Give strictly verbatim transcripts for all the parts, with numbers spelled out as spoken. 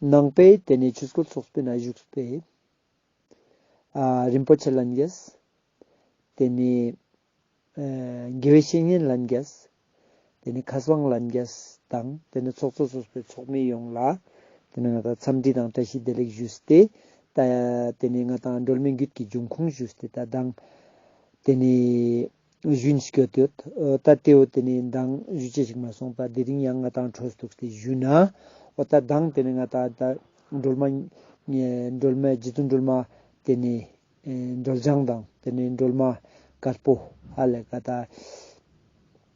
ནང་པའི་ཏེ་ནེ་ཆོས་སྐུལ་ཚོགས་པའི་ནང་བཞུགས་པའི་ཨ་རིན་པོ་ཆེ་ལྷན་རྒྱས། ཏེ་ནེ་ཨ་དགེ་བའི་བཤེས་གཉེན་ལྷན་རྒྱས། ཏེ་ནེ་མཁས་དབང་ལྷན་རྒྱས་དང་ཏེ་ནེ་ཚོགས་གཙོ་སོ་སོའི་ཚོགས་མི་ཡོངས་ལ་ཏེ་ནེ་ང་དང་འཚམས་འདྲི་དང་བཀྲ་ཤིས་བདེ་ལེགས་ཞུས་ཏེ། ད་ཏེ་ནེ་ང་དང་སྒྲོལ་མའི་རྒྱུད་ཀྱི་འབྱུང་ཁུངས་ཞུས་ཏེ་ད་དང་ཏེ་ནེ་ཞུན་སྐྱོད་ཡོད། ཨོ་ད་ཏེའོ་ཏེ་ནེ་མདང་ཞུ་ཅེས་ཞིག་མ་སོང་པ་དེ་རིང་ཡང་ང་དང་འཕྲོ་སྟུགས་ཏེ་ཞུ་ན། ཨོ་ད་མདང་ཏེ་ནེ་ང་དང་ད་སྒྲོལ་མ་སྒྲོལ་མ་རྗེ་བཙུན་སྒྲོལ་མ་ཏེ་ནེ་ཨེ་སྒྲོལ་ལྗང་དང་ཏེ་ནེ་སྒྲོལ་མ་དཀར་པོ་ཧ་ལས་ཀ་ད་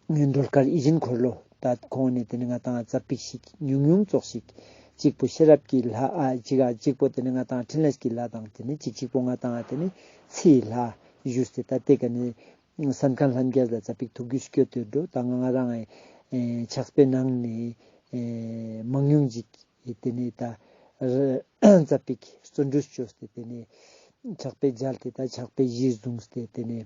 སྒྲོལ་དཀར་ཡིད་བཞིན་འཁོར་ལོ་ད་ཁོང་ནེ་ཏེ་ནེ་ང་དང་ཙ་པིག་ཞིག་ཉུང་ཉུང་ཙོགས་ཤིག་གཅིག་པོ་ཤེས་རབ་ཀྱི་ལྷ་ཨ་གཅིག་ཨ་གཅིག་པོ་ཏེ་ནེ་ང་དང་ཕྲིན་ལས་ཀྱི་ལྷ་དང་ཏེ་ནེ་གཅིག་གཅིག་པོ་ང་དང་ཏེ་ནེ་ཚེའི་ལྷ་ཞུས་ཏེ་ད་ཏེ་ཀ་ནེ་གསན་མཁན་ལྷན་རྒྱས་ལ་ཙ་པིག་ཐུགས་རྒྱུས་སྐྱོད་དེ་འགྲོ། ད་ང་ང་རང་ཨེ་ཕྱག་དཔེ་ནང་ནེ་ཨེ་མང་ཉུང་ཅིག་ཏེ་ནེ་ད་ཙ་པིག་བརྩོན་འགྲུས་བཅོས་ཏེ་ཏེ་ནེ་ཕྱག་དཔེ་མཇལ་ཏེ་ད་ཕྱག་དཔེ་གཞིར་བཟུང་སྟེ་ཏེ་ནེ་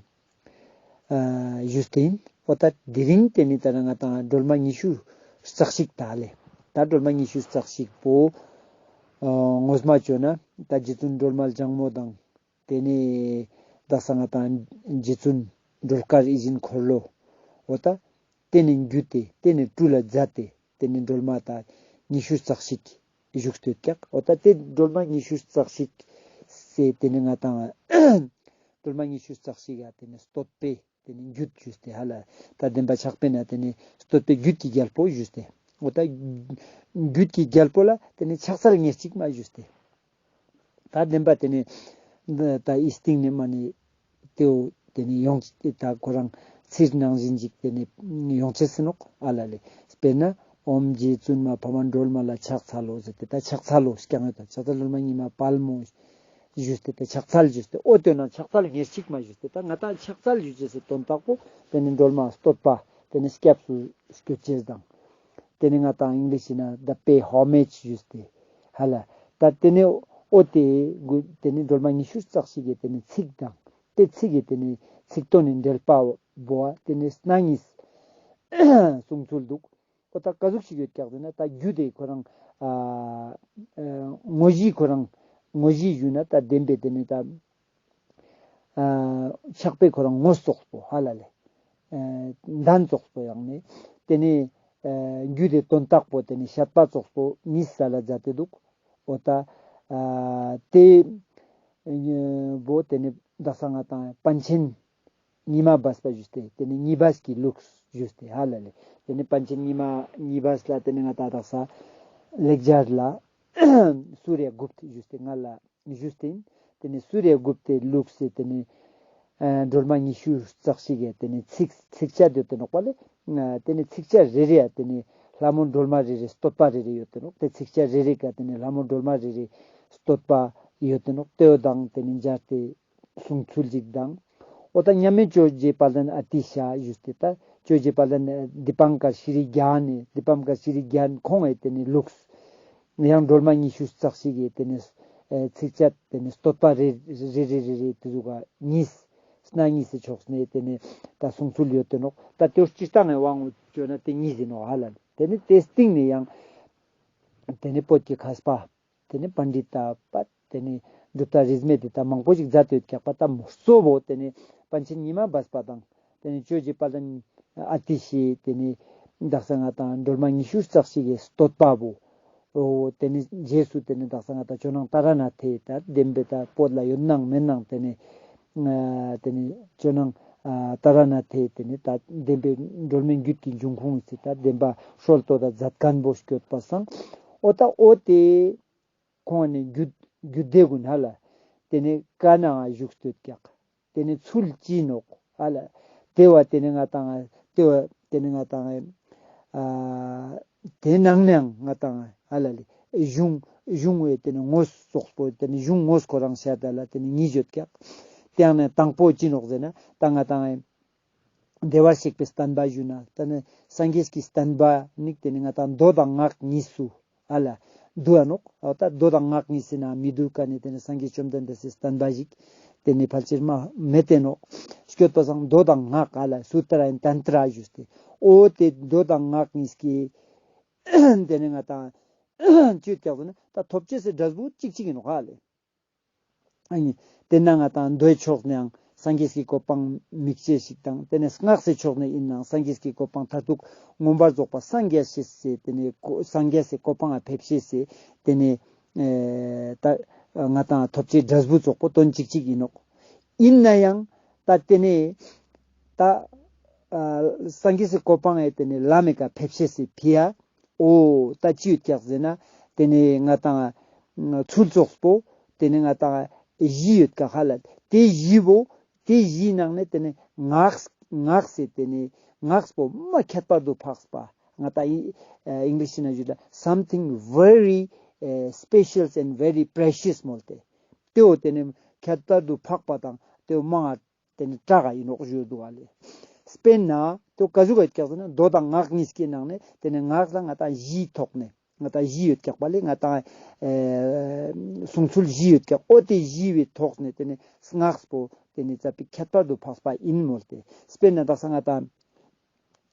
ཨ་ཞུས་ཏེ་ཨིན། ཨོ་ད་དེ་རིང་ཏེ་ནེ་ད་ང་དང་སྒྲོལ་མ་ཉི་ཤུ་རྩ་གཅིག་ད་ལེ། ད་སྒྲོལ་མ་ཉི་ཤུ་རྩ་གཅིག་པོ་ཨ་ངོས་མ་བཅོ་ན་ད་རྗེ་བཙུན་སྒྲོལ་མ་ལྗང་མོ་དང་ཏེ་ནེ་དག་ས་ང་དང་རྗེ་བཙུན་སྒྲོལ་དཀར་ཡིད་བཞིན་འཁོར་ལོ། ཨོ་ད་ཏེ་ནེ་བརྒྱུད་དེ་ཏེ་ནེ་སྤྲུལ་ལ་མཛད་དེ་ཏེ་ནེ་སྒྲོལ་མ་ད་ཉི་ཤུ་རྩ་གཅིག་བཞུགས་ཏེ་ཡོད་ཀྱག། ཨོ་ད་ཏེ་སྒྲོལ་མ་ཉི་ཤུ་རྩ་གཅིག་སེ་ཏེ་ནེ་ང་དང་སྒྲོལ་མ་ཉི་ཤུ་རྩ་གཅིག་ཡ་ཏེ་ནེ་བསྟོད་པའི་ཏེ་ནེ་རྒྱུད་ཞུས་ཏེ་ཧ་ལ་ད་བདེན་པ་ཕྱག་དཔེ་ན་ཏེ་ནེ་བསྟོད་པའི་རྒྱུད་ཀྱི་རྒྱལ་པོ་ཞུས་ཏེ། ཨོ་ད་རྒྱུད་ཀྱི་རྒྱལ་པོ་ལ་ཏེ་ནེ་ཕྱག་འཚལ་ཉེར་གཅིག་མ་ཞུས་ཏེ། ད་བདེན་པ་ཏེ་ནེ་ད་ཨི་སྟིང་ནེ་མ་ནེ་ཏེའོ་ཏེ་ནེ་ཡོང་ད་ཁོ་རང་ཚིག་ནང་བཞིན་ཅིག་ཏེ་ནེ་ཡོང་ཅེས་ཨིན་ནོག་ཨ་ལ་ལེ། དཔེར་ན་ཨོཾ་རྗེ་བཙུན་མ་འཕགས་མ་སྒྲོལ་མ་ལ་ཕྱག་འཚལ་ལོ་ཟེར་ཏེ་ད་ཕྱག་འཚལ་ལོ་སྐྱང་ཡོད་ད་ཕྱག་འཚལ་སྒྲོལ་མ་ཉི་མ་དཔལ་མོ་ཞུས་ཏེ་ད་ཕྱག་འཚལ་ཞུས་ཏེ་ཨོ་ཏེ་ན་ཕྱག་འཚལ་ཉེར་གཅིག་མ་ཞུས་ཏེ་ད་ང་དང་ཕྱག་འཚལ་ཞུ་ཅེས་སི་དོན་དག་པོ་ཏེ་ནེ་སྒྲོལ་མ་བསྟོད་པ་ཏེ་ནེ་སྐྱབས་སུ་སྐྱོད་ཅེས་དང་། ཏེ་ནེ་ང་དང་ཨིང་ལིཤ་ན་ད་པེ་ཧོ་མེཇ་ཞུས་ཏེ་ཧ་ལ། ད་ཏེ་ནེ་ཨོ་ཏེ་གུ་ཏེ་ནེ་སྒྲོལ་མ་ཉི་ཤུ་རྩ་གཅིག་གི་ཏེ་ནེ་ཚིག་དང་ཏེ་ཚིག་གི་ཏེ་ནེ་ཚིག་དོན་ནི་འགྲེལ་པ་བོ་ཏེ་ནེ་སྣ་གཉིས་གསུང་ཚུལ་འདུག། ཨོ་ད་ཀ་ཟུག་ཞིག་ཡོད་ཀྱག་ཟེར་ན་ད་རྒྱུད་དེ་ཁོ་རང་ཨ་དངོས་གཞི་ཁོ་རང་དངོས་གཞི་ཞུས་ན་ད་བདེན་པའི་ཏེ་ནེ་ད་ཨ་ཕྱག་དཔེ་ཁོ་རང་ངོས་ཙོགས་པོ་ཧ་ལ་ལེ། ཨ་གདན་ཙོགས་པོ་ཡང་ནེ་ཏེ་ནེ་ཨ་རྒྱུད་དེ་དོན་དག་པོ་ཏེ་ནེ་བཤད་པ་ཙོགས་པོ་གཉིས་ས་ལ་མཛད་དེ་འདུག། ཨོ་ད་ཨ་ཏེ་བོ་ཏེ་ནེ་དག་ས་ང་དང་པཎ་ཆེན་ཉི་མ་སྦས་པ་ཞུས་ཏེ་ཏེ་ནེ་ཉི་སྦས་ཀྱི་ལུགས་ཞུས་ཏེ་ཧ་ལ་ལེ། ཏེ་ནེ་པཎ་ཆེན་ཉི་མ་ཉི་སྦས་ལ་ཏེ་ནེ་ང་དང་དག་ས་ལེགས་སྦྱར་ལ་སུ་རྱ་གུཔྟ་ཞུས་ཏེ་ང་ལ་ཞུས་ཏེ་ཨིན། ཏེ་ནེ་སུ་རྱ་གུཔྟའི་ལུགས་སི་ཏེ་ནེ་ཨ་སྒྲོལ་མ་ཉི་ཤུ་རྩ་གཅིག་གི་ཏེ་ནེ་ཚིགས་ཚིགས་བཅད་ཡོད་དེ་ནོག་པ་ལེ། ཨ་ཏེ་ནེ་ཚིགས་བཅད་རེ་རེ་ཡ་ཏེ་ནེ་ལྷ་མོ་སྒྲོལ་མ་རེ་རེ་བསྟོད་པ་རེ་རེ་ཡོད་དེ་ནོག། ཏེ་ཚིགས་བཅད་རེ་རེ་ཀ་ཏེ་ནེ་ལྷ་མོ་སྒྲོལ་མ་རེ་རེ་བསྟོད་པ་ཡོད་དེ་ནོག། ཏེའོ་དང་ཏེ་ནེ་སྦྱར་ཏེ་གསུང་ཚུལ་ཅིག་དང་། ཨོ་ད་མཉམ་མེད་ཇོ་རྗེ་དཔལ་ལྡན་ཨ་ཏི་ཤ་ཞུས་ཏེ་ད་ཇོ་རྗེ་དཔལ་ལྡན་དི་པཾ་ཀར་ཤྲི་རྒྱན་ནི་དི་པཾ་ཀར་ཤྲི་རྒྱན་ཁོང་ངི་ཏེ་ནེ་ལུགས་ཡང་སྒྲོལ་མ་ཉི་ཤུ་རྩ་གཅིག་གི་ཏེ་ནེ་ཨེ་ཚིགས་བཅད་ཏེ་ནེ་བསྟོད་པ་རེ་རེ་རེ་རེ་ཏེ་ཟུག་ག་གཉིས་སྣ་གཉིས་སི་ཕྱོགས་ནེ་ཏེ་ནེ་ད་གསུང་ཚུལ་ཡོད་དེ་ནོག། ད་ཏེ་སྤྱིར་བཏང་ངི་དབང་ངོ་བཅོས་ན་ཏེ་གཉིས་ཨིན་ནོག་ཧ་ལ་ལེ། ཏེ་ནེ་ཏེ་སྟིང་ནེ་ཡང་ཏེ་ནེ་བོད་ཀྱི་མཁས་པ་ཏེ་ནེ་པཎྜི་ཏ་པ་ཏེ་ནེ་གྲུབ་མཐའ་རིས་མེད་དེ་ད་མང་པོ་ཞིག་མཛད་དེ་ཡོད་ཀྱག་པ། ད་མོ་གཙོ་བོ་ཏེ་ནེ་པཎ་ཆེན་ཉི་མ་སྦས་པ་དང་ཏེ་ནེ་ཇོ་རྗེ་དཔལ་ལྡན་ཨ་ཏི་ཤའི་ཏེ་ནེ་དག་ས་ང་དང་སྒྲོལ་མ་ཉི་ཤུ་རྩ་གཅིག་གི་བསྟོད་པ་བོ། ཨོ་ཏེ་ནེ་རྗེས་སུ་ཏེ་ནེ་དག་ས་ང་དང་ཇོ་ནང་ཏཱ་ར་ནཱ་ཐའི་ད་བདེན་པའི་ད་བོད་ལ་ཡོད་ནང་མེད་ནང་ཏེ་ནེ་ཨ་ཏེ་ནེ་ཇོ་ནང་ཨ་ཏཱ་ར་ནཱ་ཐའི་ཏེ་ནེ་ད་བདེན་པའི་སྒྲོལ་མའི་རྒྱུད་ཀྱི་འབྱུང་ཁུངས་སི་ད་བདེན་པ་སྲོལ་གཏོད་ད་མཛད་མཁན་བོ་སྐྱོད་པ་སང་། ཨོ་ད་ཨོ་ཏེ་ཁོང་ནི་རྒྱུད་རྒྱུད་སྡེ་གུན་ཧ་ལ་ཏེ་ནེ་ཀ་ནའང་བཞུགས་སྟེ་ཡོད་ཀྱག། ཏེ་ནེ་ཚུལ་ཅི་ནོག་ཧ་ལ། ཏེ་བོ་ཏེ་ནེ་ང་དང་ཏེ་བོ་ཏེ་ནེ་ང་དང་ཨ་ཏེ་ནང་ནའང་ང་དང་ཧ་ལ་ལེ་གཞུང་གཞུང་བོའི་ཏེ་ནེ་ངོས་ཙོགས་པོ་ཏེ་ནེ་གཞུང་ངོས་ཁོ་རང་བཤད་ད་ལ་ཏེ་ནེ་གཉིས་ཡོད་ཀྱག། ཏེ་ཡང་ནེ་དང་པོ་ཅི་ནོག་ཟེར་ན་ད་ང་དང་བདེ་བར་གཤེགས་པའི་བསྟན་པ་ཞུ་ན་ད་ནི་སངས་རྒྱས་ཀྱི་བསྟན་པ་ནི་ཏེ་ནེ་ང་དང་མདོ་དང་སྔགས་གཉིས་སུ་ཨ་ལ་འདུ་འ་ནོག། ཨོ་ད་མདོ་དང་སྔགས་གཉིས་སི་ནང་མི་འདུ་ཀ་ནེ་ཏེ་ནེ་སངས་རྒྱས་བཅོམ་ལྡན་འདས་སི་བསྟན་པ་ཞིག་ཏེ་ནེ་ཕལ་ཆེར་མ་མེད་དེ་ནོག། སྐྱོད་པ་སང་མདོ་དང་སྔགས་ཨ་ལ་སུ་ཏྲ་ཡང་ཏན་ཏྲ་ཞུས་ཏེ་ཨོ་ཏེ་མདོ་དང་སྔགས་གཉིས་ཀྱི་ཏེ་ནེ་ང་དང་ ཅི་ཡོད་ཀྱག་ཟེར་ན་ད་ཐོབ་ཅེས་སི་འབྲས་བུ་གཅིག་གཅིག་ཨིན་ནོག་ཧ་ལེ། ཨ་ནི་དེ་ན་ང་ཏང་མདོའི་ཕྱོགས་ནའང་སངས་རྒྱས་སི་གོ་འཕང་དམིགས་བཅས་ཤིག་དང་དེ་ནས་སྔགས་སི་ཕྱོགས་ནས་ཨིན་ནའང་སངས་རྒྱས་སི་གོ་འཕང་མཐར་ཐུག་མངོན་པར་རྫོགས་པ་སངས་རྒྱས་ཤེས་སི་དེ་ནས་གོ་སངས་རྒྱས་སི་གོ་འཕང་ང་ཕེབས་ཤེས་སི་དེ་ནས་ཨེ་ད་ང་ཏང་ཐོབ་ཅེས་འབྲས་བུ་ཙོགས་པོ་དོན་གཅིག་གཅིག་ཨིན་ནོག། ཨིན་ནའང་ད་དེ་ནས་ད་ཨ་སངས་རྒྱས་སི་གོ་འཕང་ངི་དེ་ནས་ལམ་མི་ཀ་ཕེབས་ཤེས་སི་ཕི་ཡ། འོ་ད་ཅི་ཡོད་ཀྱག་ཟེར་ན་དེ་ནས་ང་ཏང་ཚུལ་ཙོགས་པོ་དེ་ནས་ང་ཏང་བཞི་ཡོད་ཀྱག་ཧ་ལ། དེ་བཞི་བོ་དེ་བཞིའི་ནང་ནས་དེ་ནས་སྔགས་སྔགས་སི་དེ་ནས་སྔགས་པོ་མ་ཁྱད་པར་དུ་འཕགས་པ། ང་ཏང་ཨིང་ལིཤ་ན་ཞུ་ད་something very special and very precious མོལ་ཏེ། དེ་བོ་དེ་ནས་ཁྱད་པར་དུ་འཕགས་པ་དང་དེ་བོ་མང་ང་དེ་ནི་དྲག་ག་ཨིན་ནོག་ཞུ་འདུག་ག་ལེ། དཔེར་ན་དེ་ག་ཟུག་ག་ཡོད་ཀྱག་ཟེར་ན་མདོ་དང་སྔགས་གཉིས་ཀྱི་ནང་ནས་དེ་ནི་སྔགས་ལ་ང་ཏང་བཞིའི་ཐོག་ནས་ང་ཏང་བཞི་ཡོད་ཀྱག་པ་ལེ། ང་ཏང་ཨེ་གསུང་ཚུལ་བཞི་ཡོད་ཀྱག། འོ་དེ་བཞི་བོའི་ཐོག་ནས་དེ་ནི་སྔགས་པོ་དེ་ནི་ཙ་པིག་ཁྱད་པར་དུ་འཕགས་པ་ཨིན་མོལ་ཏེ། དཔེར་ན་དག་ས་ང་ཏང་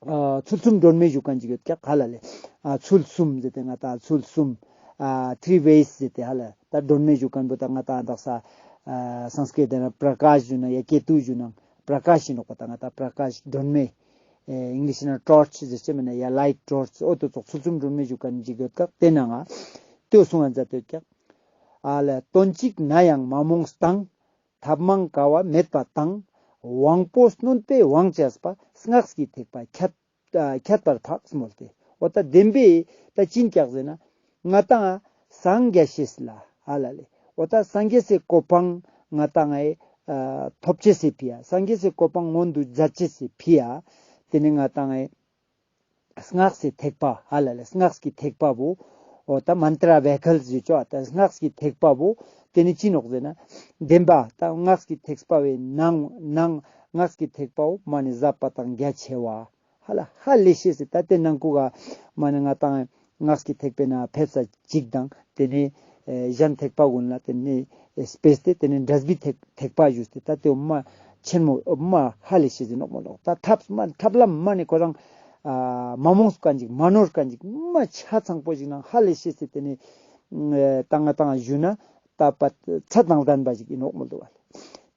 ཨ་ཚུལ་གསུམ་སྒྲོན་མེ་ཞུ་མཁན་ཅིག་ཡོད་ཀྱག་ཧ་ལ་ལེ། ཨ་ཚུལ་གསུམ་ཟེར་ཏེ་ང་ཏང་ཚུལ་གསུམ་ཨ་three ways ཟེར་ཏེ་ཧ་ལ། ད་སྒྲོན་མེ་ཞུ་མཁན་པོ་ད་ང་ཏང་དག་ས་ཨ་སཾསྐྲྀཏ་ན་པྲ་ཀཱཤ་ཞུ་ན་ཡ་ཀེ་ཏུ་ཞུ་ན་པྲ་ཀཱཤ་ཨིན་ནོག་པ། ད་ང་ཏང་པྲ་ཀཱཤ་སྒྲོན་མེ་ཨེ་ཨིང་ལིཤ་ན་ཊོརཆ་ཟེར་ཅེས་མེན་ན་ཡ་ལའིཊ་ཊོརཆ། འོ་དེ་ཙོགས་ཚུལ་གསུམ་སྒྲོན་མེ་ཞུ་མཁན་ཅིག་ཡོད་ཀྱག། དེ་ནང་ང་དེ་བོ་གསུང་ང་མཛད་དེ་ཡོད་ཀྱག། ཨ་ལ་དོན་གཅིག་ན་ཡང་མ་རྨོངས་དང་། ཐབས་མང་དཀའ་བ་མེད་པ་དང་། དབང་པོ་རྣོན་པོས་དབང་བྱས་པ། སྔགས་ཀྱི་ཐེག་པ་ཁྱད་ཨ་ཁྱད་པར་འཕགས་མོལ་ཏེ། འོ་ད་བདེན་པའི་ད་ཅི་ཨིན་ཀྱག་ཟེར་ན་ང་ཏང་སངས་རྒྱས་ཤེས་ལ་ཧ་ལ་ལེ། འོ་ད་སངས་རྒྱས་སི་གོ་འཕང་ང་ཏང་ཨེ་ཨ་ཐོབ་ཅེས་སི་ཕི་ཡ། སངས་རྒྱས་སི་གོ་འཕང་མངོན་དུ་མཛད་ཅེས་སི་ཕི་ཡ། དེ་ནི་ང་ཏང་ཨེ་སྔགས་སི་ཐེག་པ་ཧ་ལ་ལེ། སྔགས་ཀྱི་ཐེག་པ་བོ་འོ་ད་མན་ཏྲ་བྷེ་ཁལ་ཟེར་ཅོ། ད་སྔགས་ཀྱི་ཐེག་པ་བོ་དེ་ནི་ཅི་ནོག་ཟེར་ན་བདེན་པ་ད་སྔགས་ཀྱི་ཐེག་པ་བོའི་ནང་ནང་སྔགས་ཀྱི་ཐེག་པ་བོ་མ་ནི་ཟབ་པ་དང་རྒྱ་ཆེ་བ་ཧ་ལ་ཧ་ལས་ཤེས་སི། ད་དེ་ནང་ཁུག་ག་མ་ནི་ང་ཏང་སྔགས་ཀྱི་ཐེག་པའི་ནང་ཕེབས་ས་ཅིག་དང་དེ་ནི་ཨེ་གཞན་ཐེག་པ་ཀུན་ལ་དེ་ནི་ཨེ་སྤེལ་ཏེ་དེ་ནི་འབྲས་བུའི་ཐེག་ཐེག་པ་ཞུས་ཏེ་ད་དེ་མ་ཆེན་མོ་མ་ཧ་ལས་ཤེས་ཟེར་ནོག་མོལ་ཏེ། ད་ཐབས་མ་ཐབས་ལམ་མ་ནི་ཁོ་རང་ཨ་མ་རྨོངས་མཁན་ཅིག་མ་ནོར་མཁན་ཅིག་མ་ཆ་ཚང་པོ་ཞིག་ནང་ཧ་ལས་ཤེས་སི་དེ་ནི་ཨེ་ད་ང་ཏང་ཞུ་ན་ད་པ་ཚད་དང་ལྡན་པ་ཞིག་ཨིན་ནོག་མོལ་ཏེ་བ་ལེ།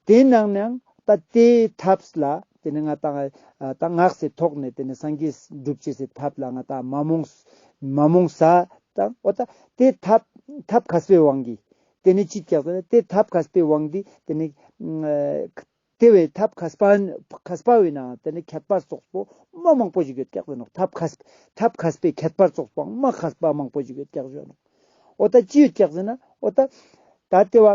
དེ་ནང་ནའང་ད་དེ་ཐབས་ལ་དེ་ནི་ང་ཏང་ཨ་ད་སྔགས་སི་ཐོག་ནས་དེ་ནི་སངས་རྒྱས་སྒྲུབ་ཅེས་སི་ཐབས་ལ་ང་ཏང་མ་རྨོངས་མ་རྨོངས་ས་དང་འོ་ད་དེ་ཐབས་ཐབས་མཁས་པའི་དབང་གིས་དེ་ནི་ཅི་ཀྱག་ཟེར་ན་དེ་ཐབས་མཁས་པའི་དབང་གིས་དེ་ནི་ཨ་དེ་བོའི་ཐབས་མཁས་པ་མཁས་པ་བོའི་ནང་དེ་ནི་ཁྱད་པར་ཙོགས་པོ་མ་མང་པོ་ཞིག་ཡོད་ཀྱག་ཟེར་ནོག། ཐབས་མཁས་ཐབས་མཁས་པའི་ཁྱད་པར་ཙོགས་པོ་མ་མཁས་པ་མང་པོ་ཞིག་ཡོད་ཀྱག་ཟེར་ནོག། འོ་ད་ཅི་ཡོད་ཀྱག་ཟེར་ན་འོ་ད་ད་དེ་བ་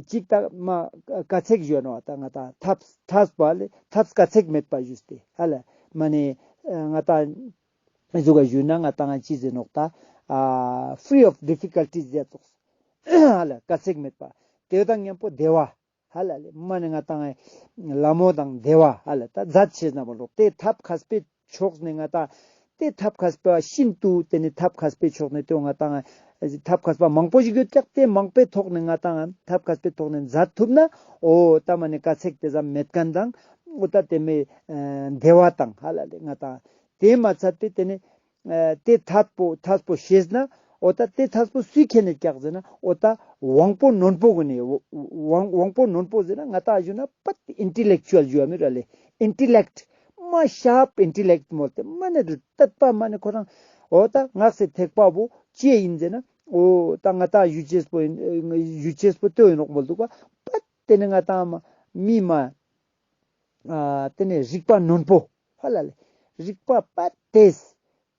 ཅིག་ད་མ་དཀའ་ཚེགས་ཞུ་ནོག། ད་ང་ཏང་ཐབས་ཐབས་པ་ལེ་ཐབས་དཀའ་ཚེགས་མེད་པ་ཞུས་ཏེ་ཧ་ལ་མ་ནི་ང་ཏང་ཨེ་ཟུག་ག་ཞུས་ན་ང་ཏང་ཅི་ཟེར་ནོག་ད་ཨ་free of difficulties ཟེར་ཙོགས་ཧ་ལ་དཀའ་ཚེགས་མེད་པ་དེ་དང་མཉམ་པོ་བདེ་བ་ཧ་ལ་ལེ་མ་ནི་ང་ཏང་ལ་མོ་དང་བདེ་བ་ཧ་ལ་ད་མཛད་ཤེས་ན་མ་ལོག་དེ་ཐབས་མཁས་པའི་ཕྱོགས་ནས་ང་ཏང་དེ་ཐབས་མཁས་པ་ཤིན་ཏུ་དེ་ནི་ཐབས་མཁས་པའི་ཕྱོགས་ནས་དེ་ང་ཏང་ཐབས་མཁས་པ་མང་པོ་ཞིག་ཡོད་ཀྱག། དེ་མང་པོའི་ཐོག་ནས་ང་ཏང་ཐབས་མཁས་པའི་ཐོག་ནས་མཛད་ཐུབ་ན་འོ་ད་མ་ནི་དཀའ་ཚེགས་དེ་ཙམ་མེད་མཁན་དང་འོ་ད་དེ་མི་བདེ་བ་དང་ཧ་ལ་ལེ་ང་ཏང་དེ་མ་ཚད་པའི་དེ་ནི་ཨ་དེ་ཐབས་པོ་ཐབས་པོ་ཤེས་ན་འོ་ད་དེ་ཐབས་པོ་སུས་མཁྱེན་ནས་ཀྱག་ཟེར་ན་འོ་ད་དབང་པོ་རྣོན་པོ་གུན་ནི་དབང་དབང་པོ་རྣོན་པོ་ཟེར་ན་ང་ཏང་ཞུ་ན་པད་ཨིན་ཊེ་ལེཀ་ཅུ་ཨལ་ཞུ་བ་མི་ར་ལེ། ཨིན་ཊེ་ལེཀ་མ་ཤརཔ་ཨིན་ཊེ་ལེཀ་མོལ་ཏེ་མ་ནི་རི་ཏད་པ་མ་ནི་ཁོ་རང་འོ་ད་སྔགས་སི་ཐེག་པ་བོ་ཅི་ཨིན་ཟེར་ན་འོ་ད་ང་ཏང་ཞུ་ཅེས་པོ་ཞུ་ཅེས་པོ་ཏེ་ཨིན་ནོག་མོལ་འདུག་པ། པད་དེ་ནི་ང་ཏང་མི་མ་ཨ་དེ་ནི་རིག་པ་རྣོན་པོ་ཧ་ལ་ལེ་རིག་པ་པད་དེས་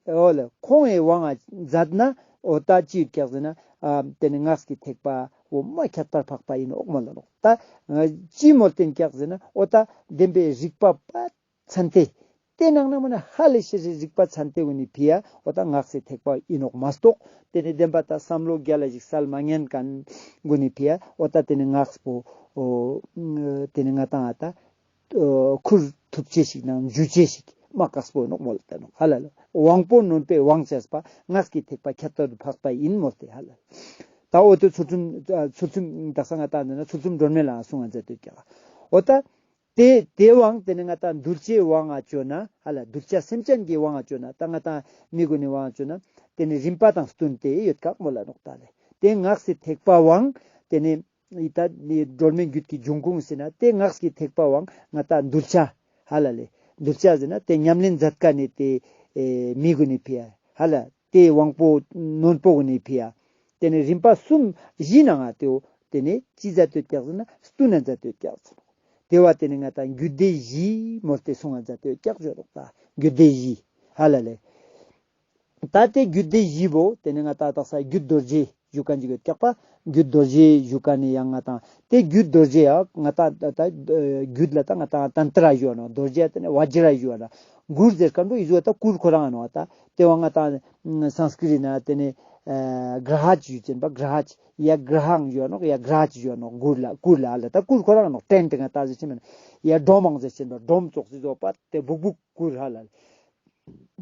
འོ་ལེ་ཁོང་ངི་དབང་ང་མཛད་ན་འོ་ད་ཅི་ཡོད་ཀྱག་ཟེར་ན་ཨ་དེ་ནི་སྔགས་ཀྱི་ཐེག་པ་འོ་མ་ཁྱད་པར་འཕགས་པ་ཨིན་ནོག་མོལ་ལ་ནོག། ད་ཅི་མོལ་ཏེ་ཨིན་ཀྱག་ཟེར་ན་འོ་ད་བདེན་པའི་རིག་པ་པད་ཚན་ཏེ་དེ་ནང་ན་མ་ནི་ཧ་ལས་ཤེས་སི་རིག་པ་ཚན་ཏེ་གུན་ནི་ཕི་ཡ་འོ་ད་སྔགས་སི་ཐེག་པ་ཨིན་ནོག་མ་གཏོགས་དེ་ནི་བདེན་པ་ད་བསམ་བློ་རྒྱལ་ལ་ཞིག་སལ་མ་ཉན་མཁན་གུན་ནི་ཕི་ཡ་འོ་ད་དེ་ནི་སྔགས་པོ་འོ་དེ་ནི་ང་ཏང་ཨ་ད་ཁུར་ཐུབ་ཅེས་ཤིག་ནང་འཇུ་ཅེས་ཤིག་མ་དཀགས་པོ་ཨིན་ནོག་མོལ་ཏེ་ནོག་ཧ་ལ་ལེ། དབང་པོ་རྣོན་པོས་དབང་བྱས་པ། སྔགས་ཀྱི་ཐེག་པ་ཁྱད་པར་དུ་འཕགས་པ་ཡིན་མོལ་ཏེ་ཧ་ལ་ལེ། ད་འོ་དེ་ཚུལ་ཁྲིམས་ཚུལ་ཁྲིམས་དག་ས་ང་ཏང་འདི་ན་ཚུལ་ཁྲིམས་སྒྲོན་མེ་ལའང་གསུང་ང་མཛད་དེ་ཀྱག། འོ་ད་དེ་དེ་དབང་དེ་ནི་ང་ཏང་གདུལ་བྱའི་དབང་ང་བཅོས་ན་ཧ་ལ་གདུལ་བྱ་སེམས་ཅན་གྱི་དབང་ང་བཅོས་ན་ད་ང་ཏང་མི་གུན་ནི་དབང་ང་བཅོས་ན་ ཏེ་ནེ་རིམ་པ་དང་བསྟུན་ཏེ་ཡོད་ཀྱག་མོལ་ལ་ནོག་ཏ་ལེ། ཏེ་སྔགས་སི་ཐེག་པ་བོའང་ཏེ་ནེ་ཨི་ཏ་ནི་སྒྲོལ་མའི་རྒྱུད་ཀྱི་འབྱུང་ཁུངས་ཟེར་ན་ཏེ་སྔགས་ཀྱི་ཐེག་པ་བོའང་ང་ཏང་གདུལ་བྱ་ཧ་ལ་ལེ། གདུལ་བྱ་ཟེར་ན་ཏེ་ཉམས་ལེན་མཛད་མཁན་ནི་ཏེ་ཨེ་མི་གུན་ནི་ཕི་ཡ་ཧ་ལ་ཏེ་དབང་པོ་རྣོན་པོ་གུན་ནི་ཕི་ཡ། ཏེ་ནེ་རིམ་པ་གསུམ་བཞིའི་ནང་ང་ཏེའོ་ཏེ་ནེ་ཅི་མཛད་དེ་ཡོད་ཀྱག་ཟེར་ན་བསྟུན་ན་མཛད་དེ་ཡོད་ཀྱག་ཟེར་ནོག། ཏེ་བོ་ཏེ་ནེ་ང་ཏང་རྒྱུད་སྡེ་བཞི་མོལ་ཏེ་གསུང་ང་མཛད་དེ་ཡོད་ཀྱག་ཞུ་ནོག་ཏ། རྒྱུད་སྡེ་བཞི་ཧ་ལ་ལེ། ཏ་ཏེ་རྒྱུད་སྡེ་བཞི་བོ་ཏེ་ནེ་ང་ཏང་དག་ས་རྒྱུད་རྡོ་རྗེ་ཞུ་མཁན་ཅིག་ཡོད་ཀྱག་པ། རྒྱུད་རྡོ་རྗེ་ཞུ་མཁན་ནི་ཡང་ང་ཏང་ཏེ་རྒྱུད་རྡོ་རྗེ་ཡང་ང་ཏང་ཏ་ཏ་རྒྱུད་ལ་ཏ་ང་ཏང་ཏན་ཏྲ་ཞུ་ནོག། རྡོ་རྗེ་ཏེ་ནེ་བཛྲ་ཞུ་ནོག། གུར་ཟེར་མཁན་བོ་ཨི་ཟུག་ཏ་གུར་ཁོ་རང་ནོག་ཏ། ཏེ་བོ་ང་ཏང་སཾསྐྲྀཏ་ན་ཏེ་ནེ་ཨ་གྲཱ་ཧཱ་ཞུ་ཅེན་པ། གྲཱ་ཧཱ་ཡ་གྲཱ་ཧཾ་ཞུ་ནོག། ཡ་གྲཱ་ཧཱ་ཞུ་ནོག། གུར་ལ་གུར་ལ་ལ་ཏ་གུར་ཁོ་རང་ནོག། ཏེན་ཊ་ང་ཏང་ཟེར་ཅེན་པ་ཡ་སྒྲོམ་མང་ཟེར་ཅེན་པ་སྒྲོམ་ཙོགས་སི་ཟོ་པ་ཏེ་སྦུག་སྦུག་གུར་ཧ་ལ་ལེ།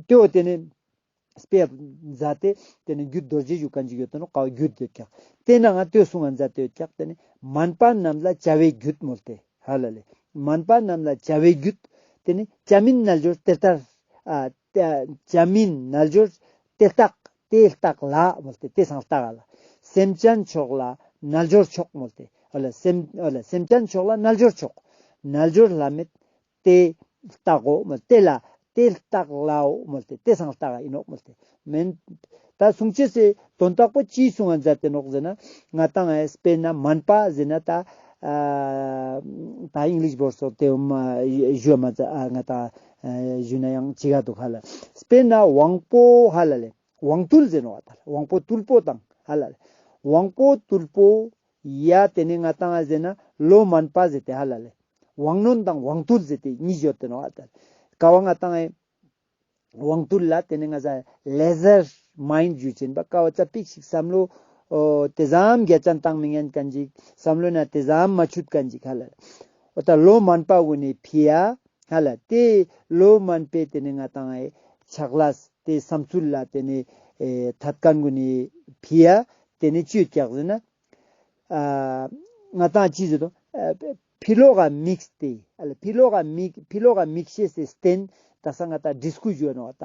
ཏེ་བོ་ཏེ་ནེ་དཔེ་མཛད་དེ་ཏེ་ནེ་རྒྱུད་རྡོ་རྗེ་ཞུ་མཁན་ཅིག་ཡོད་དེ་ནོག། ཀ་བོ་རྒྱུད་ཡོད་ཀྱག། ཏེ་ནང་ང་ཏེ་གསུང་ང་མཛད་དེ་ཡོད་ཀྱག། ཏེ་ནེ་མན་པ་རྣམས་ལ་བྱ་བའི་རྒྱུད་མོལ་ཏེ་ཧ་ལ་ལེ། མན་པ་རྣམས་ལ་བྱ་བའི་རྒྱུད། ཏེ་ནེ་བྱ་མིན་རྣལ་འབྱོར་དེ་ལྟར་ཨ་བྱ་མིན་རྣལ་འབྱོར་དེ་ལྟག་དེ་ལྟག་ལ་མོལ་ཏེ་ཏེ་སང་ལྟག་ལ། སེམས་ཅན་མཆོག་ལ་རྣལ་འབྱོར་མཆོག་མོལ་ཏེ་ཧ་ལ་སེམས་ཧ་ལ་སེམས་ཅན་མཆོག་ལ་རྣལ་འབྱོར་མཆོག། རྣལ་འབྱོར་བླ་མེད་དེ་ལྟག་གོ་མོལ་ཏེ་ལ་དེ་ལྟག་ལའོ་མོལ་ཏེ་ཏེ་སང་ལྟག་ཨིན་ནོག་མོལ་ཏེ་མེན། ཏ་གསུང་ཅེས་སི་དོན་དག་པོ་ཅི་གསུང་ང་མཛད་དེ་ནོག་ཟེར་ན་ང་ཏང་ཨེ་དཔེར་ན་མན་པ་ཟེར་ན་ཏ་ཨ་ཏ་ཨིང་ལིཤ་བོར་སོགས་ཏེ་འོ་མ་ཞུ་མ་ཛད་ཨ་ང་ཏང་ཨ་ཞུ་ན་ཡང་ཅི་ག་འདུག་ཧ་ལ། དཔེར་ན་དབང་པོ་ཧ་ལ་ལེ་དབང་རྟུལ་ཟེར་ནོག་ཏ་དབང་པོ་རྟུལ་པོ་དང་ཧ་ལ་ལེ་དབང་པོ་རྟུལ་པོ་ཡ་ཏེ་ནེ་ང་ཏང་ཨ་ཟེར་ན་བློ་མན་པ་ཟེར་ཏེ་ཧ་ལ་ལེ། དབང་རྣོན་དང་དབང་རྟུལ་ཟེར་ཏེ་གཉིས་ཡོད་དེ་ནོག་ཨ་ཏ། ཀ་བོ་ང་ཏང་ཨེ་དབང་རྟུལ་ལ་ཏེ་ནེ་ང་ཏང་ལེ་ཟར་མའིན་ཌ་ཞུ་ཅེན་པ་ཀ་བོ་ཙ་པིག་ཞིག་བསམ་བློ་ཨོ་ཏེ་ཙམ་རྒྱ་ཅན་བཏང་མི་ཉན་མཁན་ཅིག། བསམ་བློ་ན་ཏེ་ཙམ་མ་ཆུད་མཁན་ཅིག་ཧ་ལ་ལེ། འོ་ཏ་བློ་མན་པ་གུན་ནི་ཕི་ཡ་ཧ་ལ་ཏེ་བློ་མན་པའི་ཏེ་ནེ་ང་ཏང་ཨེ་ཆགས་ལས་ཏེ་བསམ་ཚུལ་ལ་ཏེ་ནེ་ཨེ་ཐད་མཁན་གུན་ནི་ཕི་ཡ་ཏེ་ནེ་ཅི་ཡོད་ཀྱག་ཟེར་ན། ཨ་ང་ཏང་ཅི་ཟེར་དོ། ཨ་ཕི་ལོག་ག་དམིགས་ཏེ་ཨ་ལ་ཕི་ལོག་ག་དམིགས་ཕི་ལོག་ག་དམིགས་ཤེས་སི་རྟེན་དག་ས་ང་ཏང་བྲིས་སྐུ་ཞུ་ནོག་ཏ་